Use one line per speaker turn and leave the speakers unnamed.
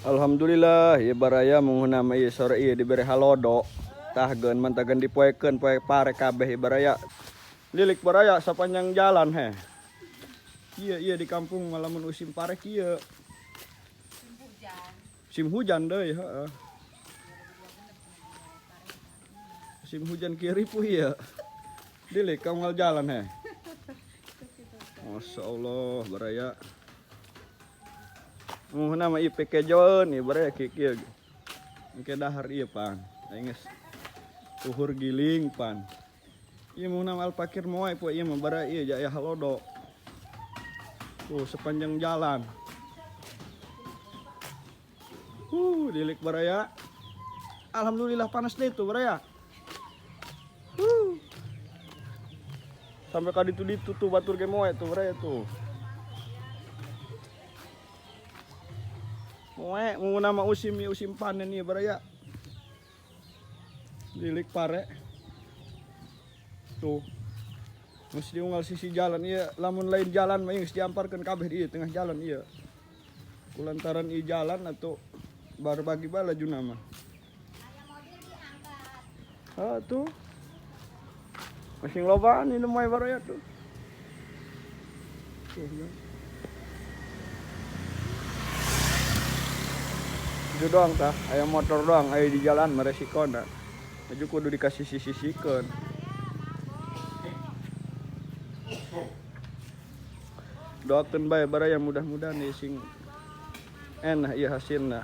Alhamdulillah ieu baraya munghuna mah ieu sore ieu dibere halodo. Tah geun mantagan dipoekeun poe pare kabeh ieu baraya. Lilik baraya sapanjang jalan heh. Ieu ieu di kampung mah lamun musim pare kieu.
Musim hujan.
Musim hujan deui heeh. Musim hujan kieu ripuh ieu. Lilik ka unggal jalan heh. Masya Allah baraya. Muhna mah ieu pekejoeun ieu baraya kieu kieu. Engke dahar ieu pan. Aing geus uhur giling pan. Ieu muhna mah alpakir moe poe ieu mah baraya ieu jaya halodo. Tuh sepanjang jalan. Dilik baraya. Alhamdulillah panas deh tuh baraya. Sampai ka ditu-ditu tuh batur ge moe tuh baraya tuh. Moe mau nama usim usim panen ieu baraya. Lilik pare. Tuh. Geus diunggal sisi jalan ieu, lamun lain jalan mah geus diamparkeun kabeh di ieu tengah jalan ieu. Kulantaran ieu jalan atuh barbagi bae lajuna mah. Ah tuh. Masih lobaan ini moe baraya tuh. Tuh ya. Itu doang tah, aya motor doang, aya di jalan mah resikona. Maju kudu dikasih sisi-sisikeun. Doakeun bae baraya mudah-mudahan ieu sing enak ieu hasilna.